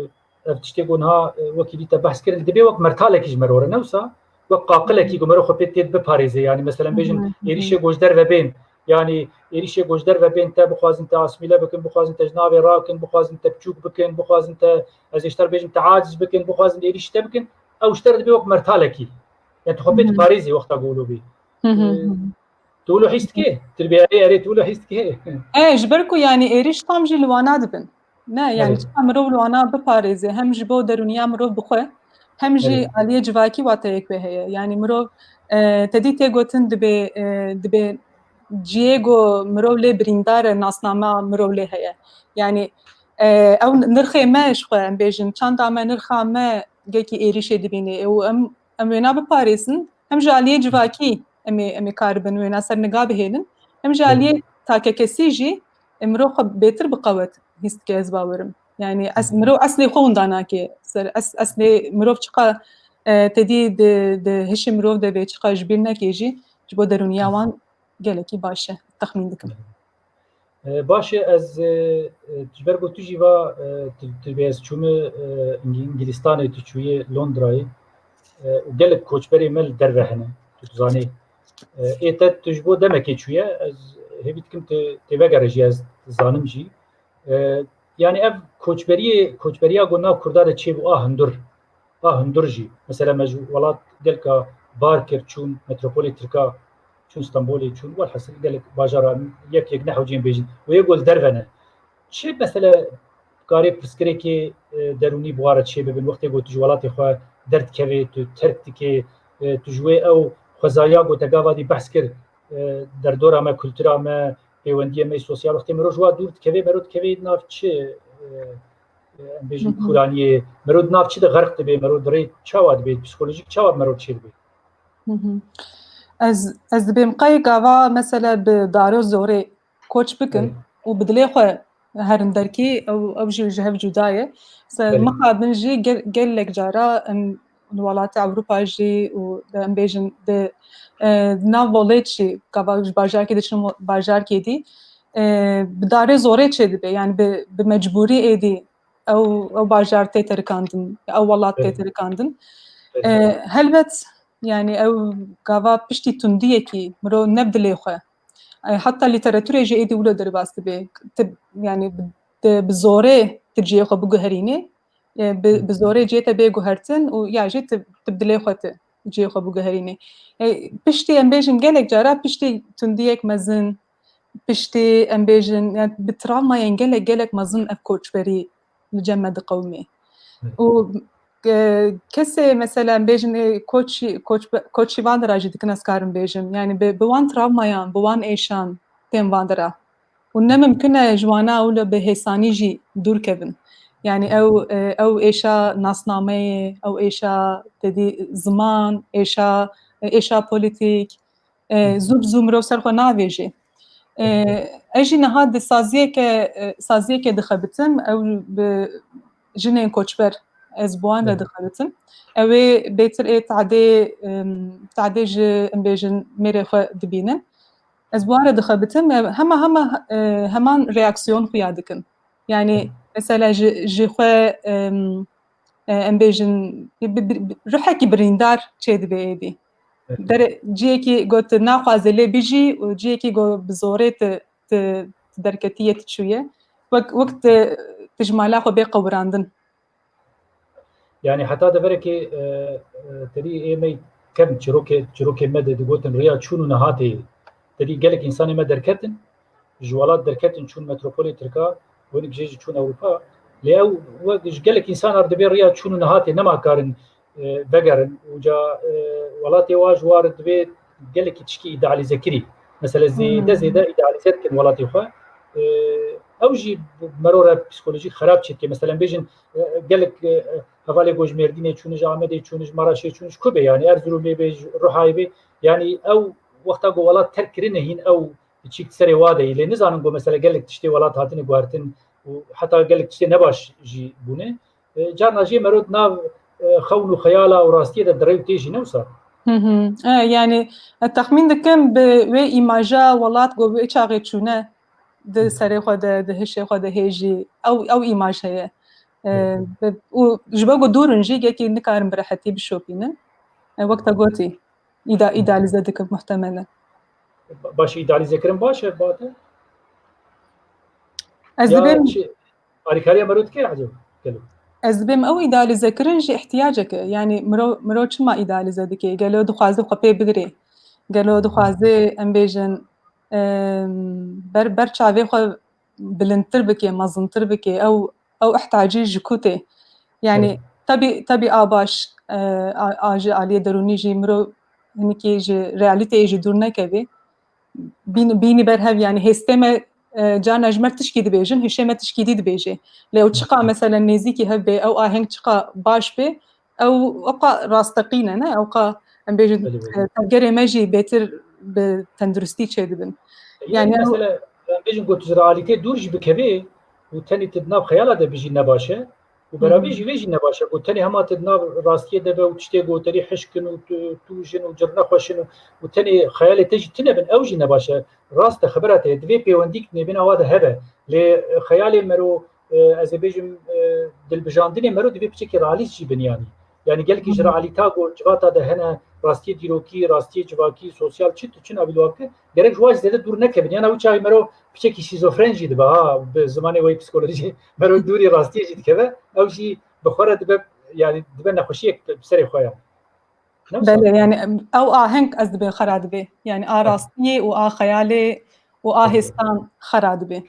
ev tiştê ku niha, e, wekî dî te behs kirin, dibê wek mertalekî ji mero re, ne wisa? Wek qaqilekî ku mero xwe pê tê biparêze. Yanî meselen bêjin êrîşê ku ji derve bên, yanî êrîşê ku ji derve bên te bixwazin te asmîle bikin, bixwazin te ji navê rakin, bixwazin te biçûk bikin, bixwazin te, ez ê ji te re bêjim, te aciz bikin, bixwazin êrîş te bikin, ew ji te re dibê wek mertalekî. Yanî tu xwe pê diparêzî wexta ku wilo bî. Hı hı, E, hı hı. Tu wilo hîs dikê? Tu dibê erê, erê, tu wilo hîs dikê? E, ji ber ku yanî êrîş tam jî li wana dibin. Ne, yanî çiqa mirov li wana biparêze, hem ji bo derûniya mirov bi xwe, hem jî aliyê civakî wateyek wê heye. Yanî mirov, e, te dî tê gotin dibê, e, dibê ciyê ku mirov lê birîndar e, nasnama mirov lê heye. Yanî, e, ew nirxê me ji xwe em bêjin, çanda me, nirxa me gelkî êrîşê dibînê û em, em wêna biparêzin, hem ji aliyê civakî em ê, em ê karibin wêna ser niga bihêlin, hem ji aliyê takekesî jî, e, mirov xwe bêtir bi qewet hîs dike, ez bawerim. Yanî es-, mirov eslê xwe winda nake. Ser es-, eslê mirov çiqa, e, te dî di, di hişê mirov de bê, çiqa ji bîr neke jî, ji bo derûniya wan gelekî baş e, texmîn dikim. E, baş e, ez, e, e, ji ber ku tu jî va, e, tu, tu bê ez çûme, e, Îngî-, Îngilîstanê, tu çûye Londrayê, e, û gelek koçberê me li derve hene, tu dizanî. E, ê te tu ji bo demekê çûye, ez hêvî dikim tu tê vegere jî, ez dizanim jî. E, yanî ev koçberiyê, koçberiya ku nav Kurda de çêbû a hundur, a hundur jî. Mesela me ji welat gelka bar kir, çûn metropolê Tirka, çûn Stenbolê, çûn welhasil gelek bajara yek yek nehewcên bêjin. Û yê ku li derve ne. Çi mesela karê pirsgirêkê, e, derûnî bi wa re çê bibin, wextê ku tu ji welatê xwe derdikevê, tu terk dikê, e, tu ji wê ew xwezaya ku te gava dî behs kir, e, derdora me, kultura me, pêwendiyê me sosyal, wextê mero ji wa dûr dikevê, mero dikevê nav çi, e, e, em bêjin Hı hı. kûraniyê, mero di nav çi de xerq dibe, mero di rê çawa dibe, psikolojîk çawa mero çê dibe? Hı hı. Ez, ez dibêm qey gava mesela bi daro zorê koç bikin Belê. û bi dilê xwe herin derkî, ew, ew jî ji hev cuda ye. Se Belê. Mixabin jî gel-, gelek cara em li welatê Ewropa jî û de em bêjin di, e, nav welêt jî gava ji bajarkê diçin bajarkê dî, e, bi darê zorê çê dibe. Yani bi, bi mecbûrî êdî ew, ew bajar tê terikandin, ew welat tê Belê. terikandin. Belê. E, helbet, yani ew gava piştî tundiyekî mirov ne bi dilê xwe. E, heta lîteraturê jî êdî wilo derbas dibe. Tu, yani bi, tu bi zorê tu cihê xwe biguherînî, e, bi, bi zorê cihê te bê guhertin û ya jî tu, tu bi dilê xwe tu cihê xwe biguherînî. E, piştî em bêjin gelek cara piştî tundiyek mezin, piştî em bêjin, yani bi travmayên gelek, gelek mezin ev koçberî li cem me diqewimê. Hı. Û, e, kesê mesela em bêjin, e, koçî, koç, koçî van de ra jî dikin ez karim bêjim. Yani bi, bi wan travmayan, bi wan êşan tên van de ra. Û ne mimkun e ji wana ew li bi hêsanî jî dûr kevin. Yani ew, e, ew êşa nasnameyê, ew êşa te dî ziman, êşa, e, êşa polîtîk, e, zû bi zû mirov ser xwe navêjê. E, ez jî niha di saziyeke, e, saziyeke dixebitim, ew bi jinên koçber, ez bi wan re dixebitim. Ew ê bêtir ê tadê, em, tadê ji, em bêjin, mêrê xwe dibînin. Ez bi wan re dixebitim, e, hema, hema, e, heman reaksiyon xuya dikin. Yani, mesela ji, ji xwe, em, e, em bêjin, bi, bi, bi, ruhekî birîndar çêdibe êdî. Dere, ciyekî got naxwaze lê bijî û ciyekî got bi zorê tu, tu, tu derketiye, tu çûye. Wek, wek tu, tu ji mala xwe bê qewirandin. Yani heta deverekê, e, e, terî ê me kevn çirokê, çirokê me de digotin rêya çûn û nehatê. Terî gelek însanê me derketin, ji welat derketin çûn metropolê Tirka, hinek jê jî çûn Ewropa. Lê ew wek ji gelek însan re dibê rêya çûn û nehatê nema karin, e, vegerin. Û ca, e, welatê wa ji wa re dibê gelekî tişkî îdealîze kirî. Mesela zêde zêde îdealîze dikin welatê xwe. E, ew jî mero re psîkolojîk xerab çêdike. Mesela em bêjin, e, gelek, e, hevalê ku ji Mêrdînê çûne, ji Amedê çûne, ji Maraşê çûne, ji ku bê yani, Erzurumê bê, ji Ruhayê bê. Yani ew wexta ku welat terk kirine hîn ew çîk serê wa de yî. Lê nizanin ku mesela gelek tiştê welat hatine guhertin û heta gelek tiştê nebaş jî bûne. E, carna jê mero di nav, e, xewn û xeyala û rastiyê de dirê û tê jî, ne wisa? Hı hı. E, yani, e, texmîn dikim bi wê îmaja welat ku wê çaxê çûne di serê xwe de, di hişê xwe de hê jî ew, ew îmaj heye. E, bi, û ji bo ku dûr in jî, gelkî nikarin bi rehetî bişopînin. E, wek te gotî, îda-, îdealîze dikin muhtemelen. Baş, îdealîze kirin baş e, bate? Ez Ya dibêm çi, alîkariya mero dike ecêb? Gelo. Ez dibêm ew îdealîze kirin jî ihtiyacek e. Yani miro, miro çima îdealîze dike? Gelo dixwaze xwe pê bigirê? Gelo dixwaze, em bêjin, em, ber, ber çavê xwe bilindtir bike, mezintir bike? Ew, ew ihtiyacî ji ku tê? Yani Evet. Tebî, tebî a baş, e, a, a ji aliyê derûnî jî miro hinikî ji realîteyê jî dûr nekevê. Bîn-, bînî ber hev, yani hêstê me, e, carna ji me tişkî dibêjin, hişê me tişkî dî dibêje. Lê ew çiqa mesela nêzîkî hev bê, ew aheng çiqa baş bê, ew, ew qa rasteqîn e, ne? Ew qa, em bêjin, Belê, belê. e, tevgerê me jî bêtir bi tenduristî çêdibin. Yani Yani ew mesela, em bêjin ku tu ji realîtê dûr jî bikevê û tenê tu di nav xeyala de bijî nebaş e. Û Hı hı. beravê jî vê jî nebaş e. Ku tenê hema tu di nav rastiyê de be û tiştê ku terî hişk in û tu, tu jin û cir nexweş in û, û tenê xeyalê te jî tune bin, ew jî nebaş e. Rast e, xebera te ye. Divê pêwendîk di nêvbêna wa de hebe. Lê, e, xeyalê mero, e, ez ê bêjim, e, dilbijandinê mero divê piçekî realîst jî bin yanî. Yani gelkî ji Hı hı. realîta ku civata de hene, rastiyê dîrokî, rastiyê civakî, sosyal çi tu çi navî li wa bike, gerek ji wa jî zêde dûr nekevin. Yana wî çaxê mero piçekî şîzofren jî dibe ha, bi zimanê wê psîkolojî mero dûrî rastiyê jî dikeve. Ew jî bi xwe re dibe, yani dibe nexweşiyek bi serê xwe ya. Ne wisa? Belê, yani, em, ew aheng ez dibê xera dibê. Yani a Evet. rastiyê û a xeyalê û a Evet. hêstan xera dibê.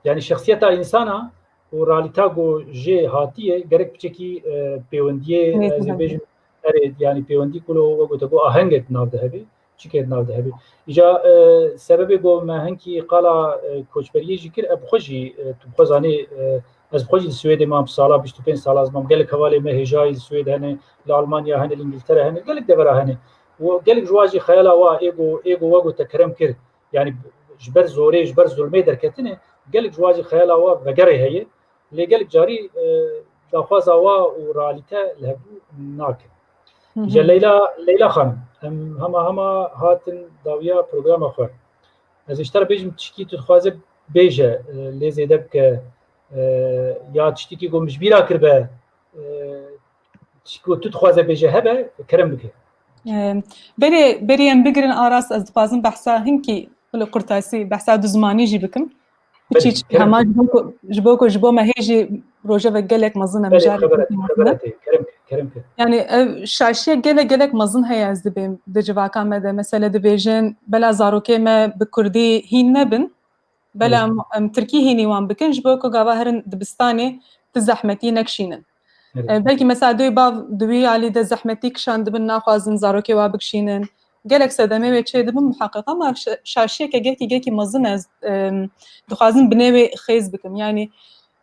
Yani şexsiyeta însana û realîta ku jê hatiye gerek piçekî, e, pêwendiyê, Nêzî ez ê hebe. bêjim, erê, yani pêwendî ku lo we gote ku ahengek di nav de hebe, çikê di nav de hebe. Îca, e, sebebê ku me hinkî qala, e, koçberiyê jî kir, e, bi xwe jî, e, tu bi xwe zanî, e, ez bi xwe jî li Swêdê mam, sala bîst û pênc sala ez mam, gelek hevalê me hêjayî li Swêd hene, li Almanya hene, li Îngiltere hene, gelek devera hene. Û gelek ji wan jî xeyala wa ê ku, ê ku we gote kerem kir, yani ji ber zorê, ji ber zulmê derketine, gelek ji wan jî xeyala wa vegerê heye. Lê gelek carî, e, daxwaza wa û realîte li hevdû nake. Hı hı. Îca Leyla, Leyla Xanim, em hema hema hatin dawiya programa xwe. Ez ji te re bêjim tişkî tu dixwaze bêje, e, lê zêde bike, e, ya tiştekî ku min ji bîra kiribe, e, tişkî ku tu dixwaze bêje hebe, kerem bike. Em, berê, berê em bigirin, Aras, ez dixwazim behsa hinkî li qurtasî, behsa duzmanî jî bikim. Belê, Piçî kerem hema bike. ji bo ku, ji bo ku ji bo me hê jî rojevek gelek mezin e, Belê, mijarek xebera gelek te, mezin e. xebera te, kerem ke, kerem ke. Yani ev şaşiyek gelek, gelek mezin heye, ez dibêm di civaka me de. Mesela dibêjin, bela zarokê me bi kurdî hîn nebin, bela Evet. em, em tirkî hînî wan bikin, ji bo ku gava herin dibistanê ti zehmetî nekişînin. Evet. E, belkî mesela dê û bav di wî alî de zehmetî kişandibin, naxwazin zarokê wa bikişînin. Gelek sedemê wê çêdibin muheqeq, ama şa-, şaşiyeke gelkî, gelkî mezin ez, em, dixwazim binê wê xêz bikim. Yani,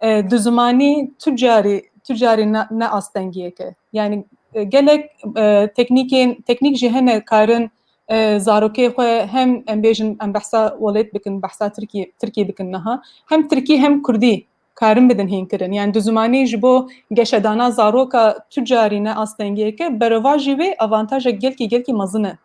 e, duzimanî tu carî, tu carî ne, ne astengiyek e. Yani, e, gelek, e, teknîkên, teknîk jî hene karin e, zarokê xwe hem em bêjin em behsa welêt bikin, behsa Tirkî, Tirkî bikin niha, hem Tirkî hem Kurdî karin bidin hînkirin. Yani du zimanî ji bo geşedana zaroka tu carî ne astengiyeke, berovajî wê avantajek gelkî, gelkî mezin e.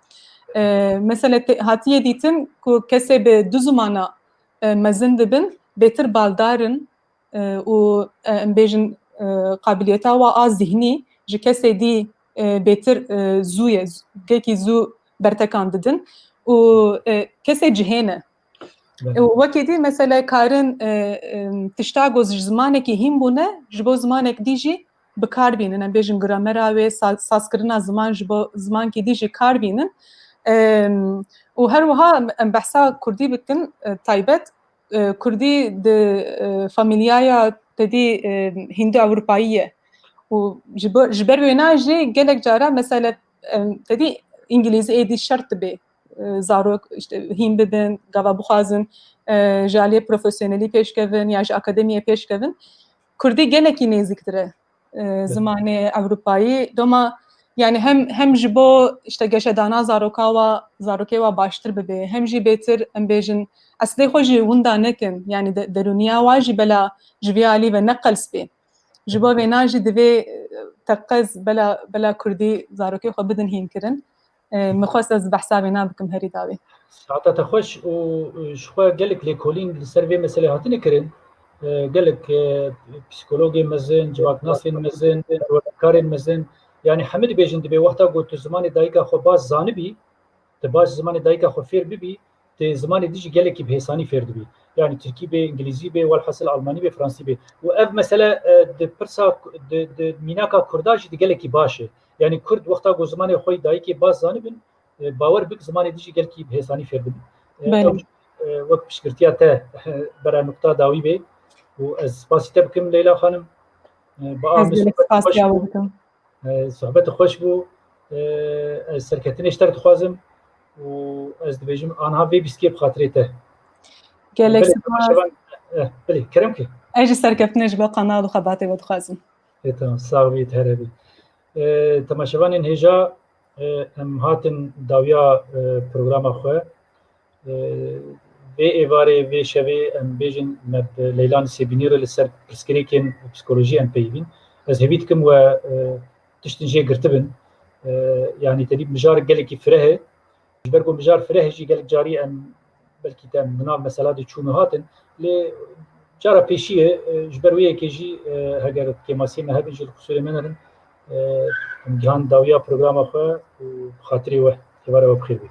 E, mesela te-, hatiye dîtin ku kesê bi du zimana, e, mezin dibin, bêtir baldar in, e, û, e, em bêjin, e, qabiliyeta wa a zihnî ji kesê dî, e, bêtir, e, zû ye, z-, gelkî zû bertekan didin û, e, kesê cihê ne. Belê. Û wekî dî mesela karin, e, e, tişta ku ji zimanekî hîn bûne, ji bo zimanek dî jî bi kar bînin. Em bêjin gramera wê, sa-, sazkirina ziman ji bo zimankî dî jî kar bînin. E, û her wiha em behsa kurdî bikin, e, taybet, e, kurdî di, e, familyaya tedî, e, hîndo-ewropayî ye. Û ji bo, ji ber wêna jî gelek cara mesela, e, tedî îngilîzî êdî şert dibe, e, zarok işte hîn bibin, gava bixwazin, e, ji aliyê profesyonelî pêşkevin ya ji akademiyê pêşkevin. Kurdî gelekî nêzîktir e, e, zimanê ewropayî. Doma, yani hem, hem ji bo işte geşedana zaroka wa, zarokê wa baştir bibe, hem jî bêtir, em bêjin, eslê xwe jî winda nekin, yani de-, derûniya wa jî bela ji vê alî ve ne qels bê. Ji bo vêna jî divê, e, teqez bela, bela kurdî zarokê xwe bidin hînkirin. E, min xwest ez behsa vêna bikim herî dawî. Saeta te xweş û, e, ji xwe gelek lêkolîn li ser vê meselê hatine kirin. E, gelek, e, psîkologên mezin, civaknasên mezin, perwerdekarên mezin, yani hemî dibêjin, dibê wexta ku tu zimanê dayika xwe baş zanibî, tu baş zimanê dayika xwe fêr bibî, tu zimanê dî jî gelekî bi hêsanî fêr dibî. Yani tirkî bê, îngilîzî bê, welhasil almanî bê, fransî bê. Û ev mesele, e, di pirsa, di, di mînaka kurda jî di gelekî baş e. Yani kurd wexta ku zimanê xwe yî dayikê baş zanibin, e, bawer bik zimanê dî jî gelkî bi hêsanî fêr dibin. E, Belê. Ew, e, wek piştgirtiya te, bera nokta dawî bê. Û ez spasî te bikim Leyla xanim. E, bi a Ez min gelek sohbet xweş spasiya bû. we dikim. E, sohbet xweş bû. E, ez serketinê ji te re dixwazim. Û ez dibêjim, anha vê bîskê bi xatirê te. Gelek Belê, spas. Temaşevan, e, belê, kerem ki. Ez jî serkeftinê ji bo qenal û xebatê we dixwazim. E, tamam, sax bî, here bî. E, temaşevanên hêja, e, em hatin dawiya, e, programa xwe. E, vê êvarê, vê şevê em bêjin me bi Leyla Nisêbînî re li ser pirsgirêkên psîkolojî em peyivîn. Ez hêvî dikim we, e, tiştin jê girtibin. E, yanî tedî mijar gelekî fireh e. Ji ber ku mijar fireh e jî gelek carî em belkî te em di nav mesela de çûn û hatin. Lê cara pêşî ye, e, ji ber wê yekê jî, e, heger kêmasiyê me hebin jî li qusûrê me nerin, e, em gihan dawiya programa xwe û bi xatirê we, êvara we bi xêr bê.